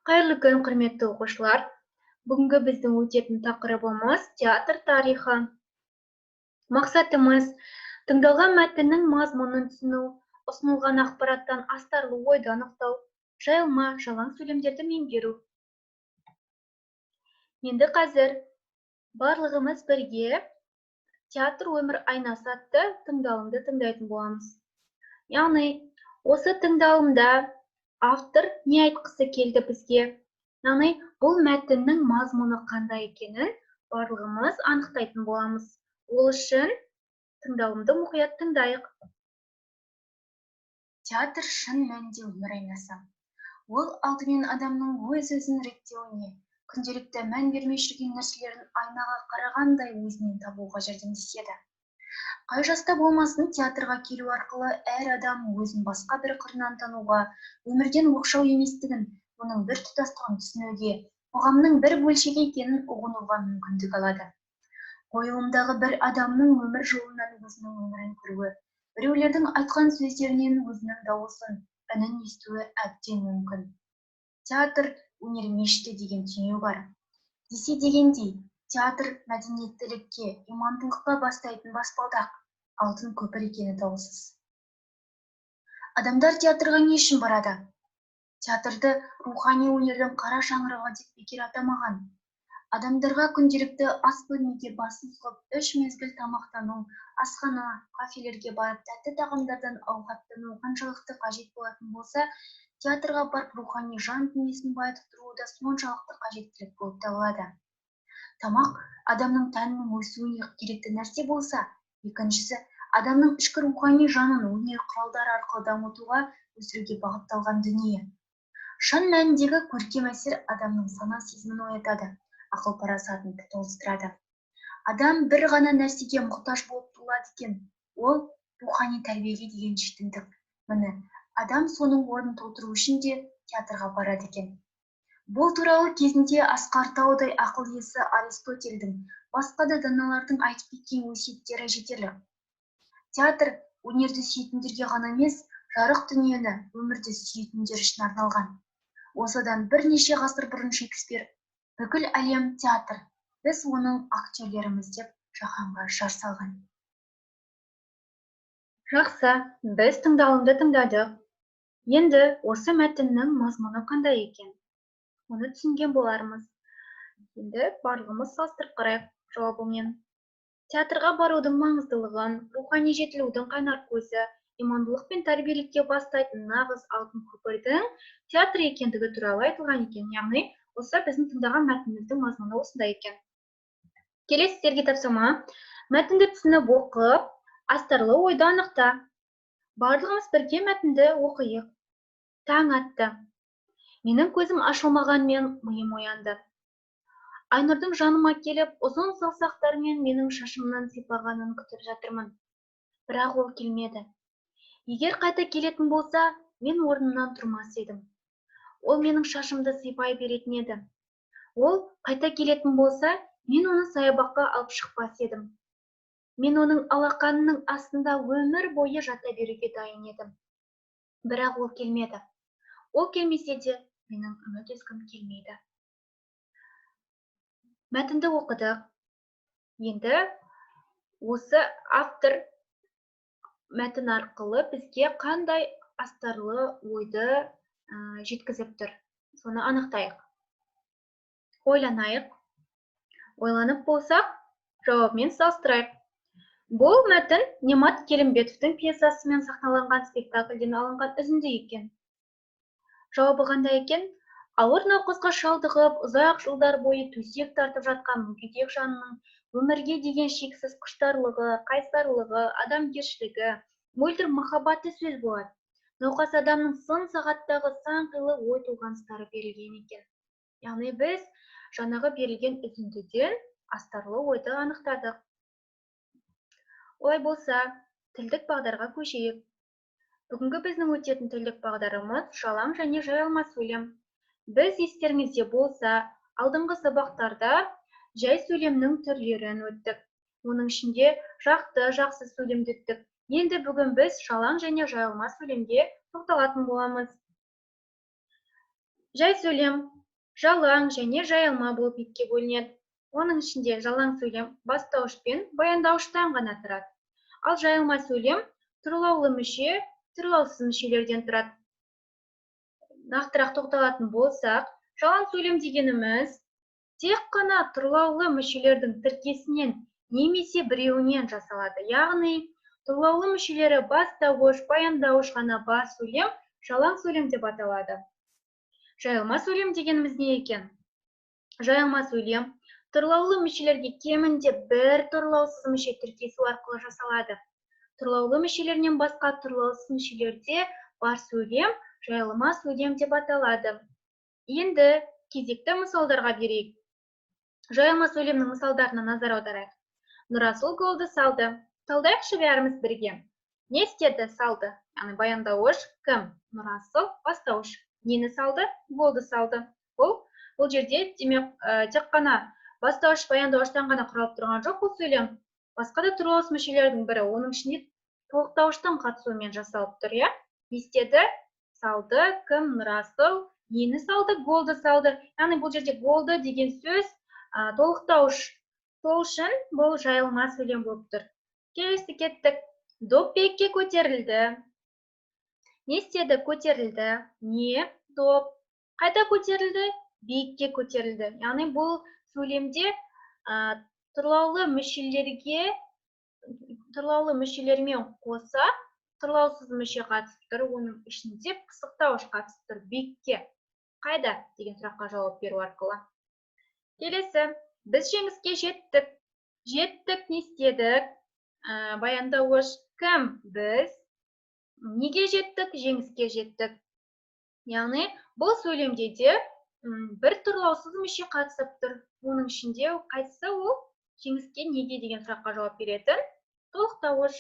Қайырлы күн, құрметті оқушылар! Бүгінгі біздің өтетін тақырыбымыз театр тарихы. Мақсатымыз тыңдалған мәтіннің мазмұнын түсіну, ұсынылған ақпараттан астарлы ойды анықтау, жайылма, жалаң сөйлемдерді меңгеру. Енді қазір барлығымыз бірге «Театр өмір айнасы» атты тыңдалымды тыңдайтын боламыз. Яғни, осы тыңдалымда автор не айтқысы келді бізге? Яғни, бұл мәтіннің мазмұны қандай екенін барлығымыз анықтайтын боламыз. Ол үшін тыңдалымды мұқият тыңдайық. Театр шын мәнінде өмір айнасы. Ол алдымен адамның өз-өзін реттеуіне, күнделікті мән бермей жүрген нәрселерін айнаға қарағандай өзінен табуға жәрдемдеседі. Қай жаста болмасын, театрға келу арқылы әр адам өзін басқа бір қырынан тануға, өмірден оқшау еместігін, оның бір тұтастығын түсінуге, қоғамның бір бөлшегі екенін ұғынуға мүмкіндік алады. Қойылымдағы бір адамның өмір жолынан өзінің өмірін көруі, біреулердің айтқан сөздерінен өзінің дауысын, үнін естуі әбден мүмкін. Театр өнер мешіті деген теңеу бар. Десе дегендей, театр мәдениеттілікке, имандылыққа бастайтын баспалдақ, алтын көпір екені даусыз. Адамдар театрға не үшін барады? Театрды рухани өнердің қара шаңырағы деп бекер атамаған. Адамдарға күнделікті ас бөлмеге басын сұғып, үш мезгіл тамақтану, асхана, кафелерге барып тәтті тағамдардан ауқаттану қаншалықты қажет болатын болса, театрға барып рухани жан дүниесін байытып тұруы да соншалықты қажеттілік болып табылады. Тамақ адамның тәнінің өсуіне керекті нәрсе болса, екіншісі адамның ішкі рухани жанын өнер құралдары арқылы дамытуға, өсіруге бағытталған дүние. Шын мәніндегі көркем әсер адамның сана сезімін оятады, ақыл парасатын тоғыстырады. Адам бір ғана нәрсеге мұқтаж болып туылады екен, ол рухани тәрбиеге деген жетімдік. Міне, адам соның орнын толтыру үшін де театрға барады екен. Бұл туралы кезінде асқар таудай ақыл иесі Аристотельдің, басқа да даналардың айтып кеткен өсиеттері жетерлік. Театр өнерді сүйетіндерге ғана емес, жарық дүниені, өмірді сүйетіндер үшін арналған. Осыдан бірнеше ғасыр бұрын Шекспир «Бүкіл әлем театр, біз оның актерлеріміз» деп жаһанға жар салған. Жақсы, біз тыңдалымды тыңдадық. Енді осы мәтіннің мазмұны қандай екен? Оны түсінген болармыз. Енді барлығымыз салыстырып қарайық жауабымен. Театрға барудың маңыздылығын, рухани жетілудің қайнар көзі, имандылық пен тәрбиелікке бастайтын нағыз алтын көпірдің театр екендігі туралы айтылған екен. Яғни, осы біздің тыңдаған мәтініміздің мазмұны осындай екен. Келесі сіздерге тапсырма. Мәтінді түсініп оқып, астарлы ойды анықта. Барлығымыз бірге мәтінді оқиық. Таң атты. Менің көзім ашылмағанмен миым оянды. Айнұрдың жаныма келіп, ұзын саусақтарымен менің шашымнан сипағанын күтіп жатырмын. Бірақ ол келмеді. Егер қайта келетін болса, мен орнымнан тұрмас едім. Ол менің шашымды сипай беретін еді. Ол қайта келетін болса, мен оны саябаққа алып шықпас едім. Мен оның алақанының астында өмір бойы жата беруге дайын едім. Бірақ ол келмеді. Ол келмесе де, менің үміт үзгім келмейді. Мәтінді оқыдық. Енді осы автор мәтін арқылы бізге қандай астарлы ойды жеткізіп тұр, соны анықтайық. Ойланайық. Ойланып болсақ, жауабымен салыстырайық. Бұл мәтін Немат Келімбетовтің пьесасымен сахналанған спектакльден алынған үзінді екен. Жауабы қандай екен? Ауыр науқасқа шалдығып, ұзақ жылдар бойы төсек тартып жатқан мүгедек жанның өмірге деген шексіз құштарлығы, қайсарлығы, адамгершілігі, мөлдір махаббаты сөз болады. Науқас адамның сын сағаттағы сан қилы ой толғаныстары берілген екен. Яғни біз жаңағы берілген үзіндіден астарлы ойды анықтадық. Олай болса, тілдік бағдарға көшейік. Бүгінгі біздің өтетін тілдік бағдарымыз жалаң және жайылма сөйлем. Біз естеріңізде болса, алдыңғы сабақтарда жай сөйлемнің түрлерін өттік. Оның ішінде жақты, жақсы сөйлемді өттік. Енді бүгін біз жалаң және жайылма сөйлемге тоқталатын боламыз. Жай сөйлем жалаң және жайылма болып екіге бөлінеді. Оның ішінде жалаң сөйлем бастауыш пен баяндауыштан ғана тұрады. Ал жайылма сөйлем тұрлаулы мүше, тұрлаусыз мүшелерден тұрады. Нақтырақ тоқталатын болсақ, жалаң сөйлем дегеніміз тек қана тұрлаулы мүшелердің тіркесінен немесе біреуінен жасалады. Яғни тұрлаулы мүшелері бастауыш, баяндауыш ғана бар сөйлем жалаң сөйлем деп аталады. Жайылма сөйлем дегеніміз не екен? Жайылма сөйлем тұрлаулы мүшелерге кемінде бір тұрлаусыз мүше тіркесу арқылы жасалады. Тұрлаулы мүшелерінен басқа тұрлаусыз мүшелерде бар сөйлем жайылма сөйлем деп аталады. Енді кезекті мысалдарға берейік. Жайылма сөйлемнің мысалдарына назар аударайық. Нұрасыл голды салды. Талдайықшы бәріміз бірге. Не істеді? Салды. Яғни баяндауыш кім? Нұрасыл, бастауыш. Нені салды? Голды салды. Бұл жерде демек тек қана бастауыш баяндауыштан ғана құралып тұрған жоқ бұл сөйлем. Басқа да тұрлаусыз мүшелердің бірі, оның ішінде толықтауыштың қатысуымен жасалып тұр, иә? Не істеді? Салды. Кім? Нұрасыл. Нені салды? Голды салды. Яғни бұл жерде голды деген сөз толықтауыш. Сол үшін бұл жайылма сөйлем болып тұр. Келесі кеттік. Доп биікке көтерілді. Не істеді? Көтерілді. Не? Доп. Қайда көтерілді? Биікке көтерілді. Яғни бұл сөйлемде тұрлаулы мүшелермен қоса тұрлаусыз мүше қатысып тұр, оның ішінде пысықтауыш қатысып тұр. Биікке. Қайда деген сұраққа жауап беру арқылы. Келесі, біз жеңіске жеттік. Жеттік, не істедік? Баяндауыш кім? Біз. Неге жеттік? Жеңіске жеттік. Яғни бұл сөйлемде де бір тұрлаусыз мүше қатысып тұр. Оның ішінде қайсысы ол? Жеңіске неге деген сұраққа жауап беретін толықтауыш.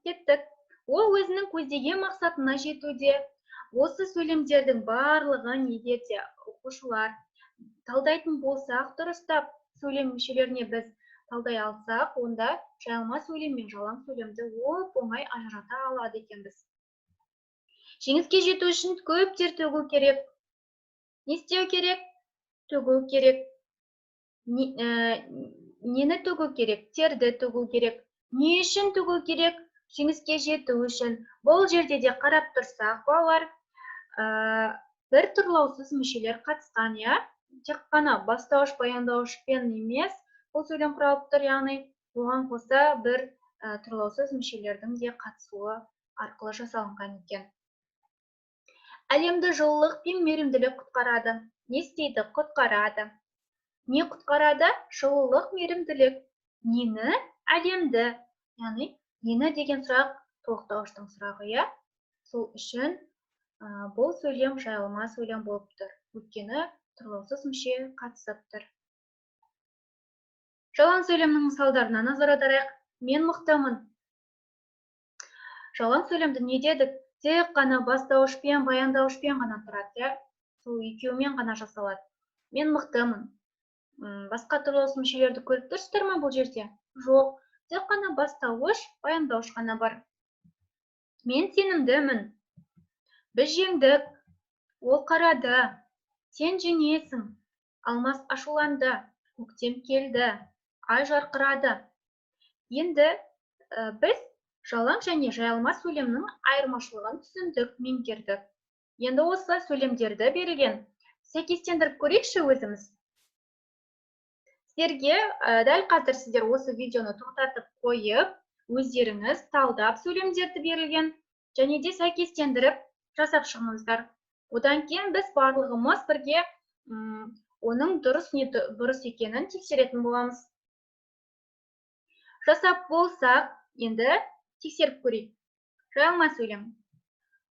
Кеттік. Ол өзінің көздеген мақсатына жетуде. Осы сөйлемдердің барлығын егер де оқушылар талдайтын болсақ, дұрыстап сөйлем мүшелеріне біз талдай алсақ, онда жайылма сөйлем мен жалаң сөйлемді оп-оңай ажырата алады екенбіз. Жеңіске жету үшін көп тер төгу керек. Не істеу керек? Төгу керек. Нені төгу керек? Терді төгу керек. Не үшін төгу керек? Жеңіске жету үшін. Бұл жерде де қарап тұрсақ, балалар, бір тұрлаусыз мүшелер қатысқан, иә? Тек қана бастауыш баяндауышпен емес, бұл сөйлем құралып тұр, яғни оған қоса бір тұрлаусыз мүшелердің де қатысуы арқылы жасалынған екен. Әлемді жылылық пен мейірімділік құтқарады. Не істейді? Құтқарады. Не құтқарады? Жылылық, мейірімділік. Нені? Әлемді. Яғни нені деген сұрақ толықтауыштың сұрағы, иә? Сол үшін бұл сөйлем жайылма сөйлем болып тұр. Өйткені тұрлаусыз мүше қатысып тұр. Жалаң сөйлемнің мысалдарына назар аударайық. Мен мықтымын. Жалаң сөйлемді не дедік? Тек қана бастауышпен, баяндауышпен ғана тұрады, иә? Сол екеуімен ғана жасалады. Мен мықтымын. Басқа тұрлаусыз мүшелерді көріп тұрсыздар ма бұл жерде? Жоқ. Тек қана бастауыш, баяндауыш ғана бар. Мен сенімдімін. Біз жеңдік. Ол қарады. Сен жеңесің. Алмас ашуланды. Көктем келді. Ай жарқырады. Енді біз жалаң және жайылма сөйлемнің айырмашылығын түсіндік, меңгердік. Енді осы сөйлемдерді берілген сәйкестендіріп көрейікші өзіміз. Сіздерге дәл қазір сіздер осы видеоны тоқтатып қойып, өздеріңіз талдап сөйлемдерді берілген және де сәйкестендіріп жасап шығыңыздар. Одан кейін біз барлығымыз бірге оның дұрыс не бұрыс екенін тексеретін боламыз. Жасап болсақ, енді тексеріп көрейік. Жайылма сөйлем.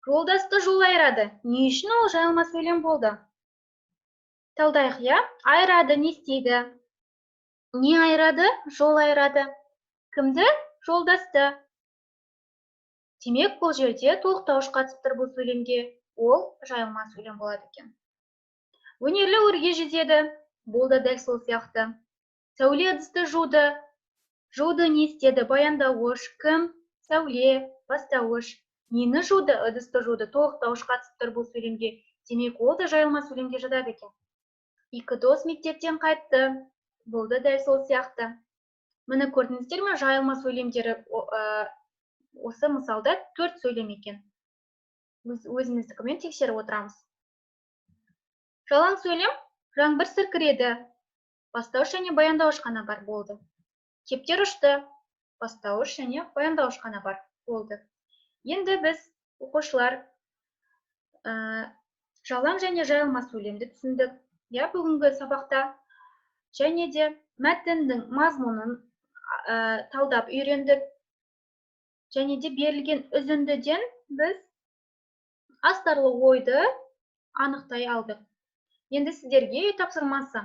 Жолдасты жол айырады. Не үшін ол жайылма сөйлем болды? Талдайық, иә? Айырады, не істейді? Не айырады? Жол айырады. Кімді? Жолдасты. Демек, бұл жерде толықтауыш қатысып тұр бұл сөйлемге. Ол жайылма сөйлем болады екен. Өнерлі өрге жетеді. Бұл да дәл сол сияқты. Сәуле ыдысты жуды. Жуды не істеді? Баяндауыш. Кім? Сәуле, бастауыш. Нені жуды? Ыдысты жуды. Толықтауыш қатысып тұр бұл сөйлемге. Демек, ол да жайылма сөйлемге жатады екен. Екі дос мектептен қайтты. Бұл да дәл сол сияқты. Міне, көрдіңіздер ме, жайылма сөйлемдері осы мысалда 4 сөйлем екен. Өзіміздікімен тексеріп отырамыз. Жалаң сөйлем: жаңбыр сіркіреді. Бастауыш және баяндауыш қана бар, болды. Кептер ұшты. Бастауыш және баяндауыш қана бар, болды. Енді біз, оқушылар, жалаң және жайылма сөйлемді түсіндік, иә, бүгінгі сабақта. Және де мәтіннің мазмұнын талдап үйрендік. Және де берілген үзіндіден біз астарлы ойды анықтай алдық. Енді сіздерге үй тапсырмасы.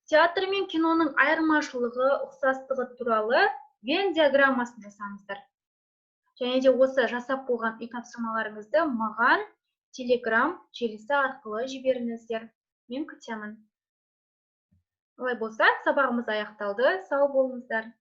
Театр мен киноның айырмашылығы, ұқсастығы туралы Венн диаграммасын жасаңыздар. Және де осы жасап болған үй тапсырмаларыңызды маған Телеграм желісі арқылы жіберіңіздер. Мен күтемін. Олай болса, сабағымыз аяқталды. Сау болыңыздар.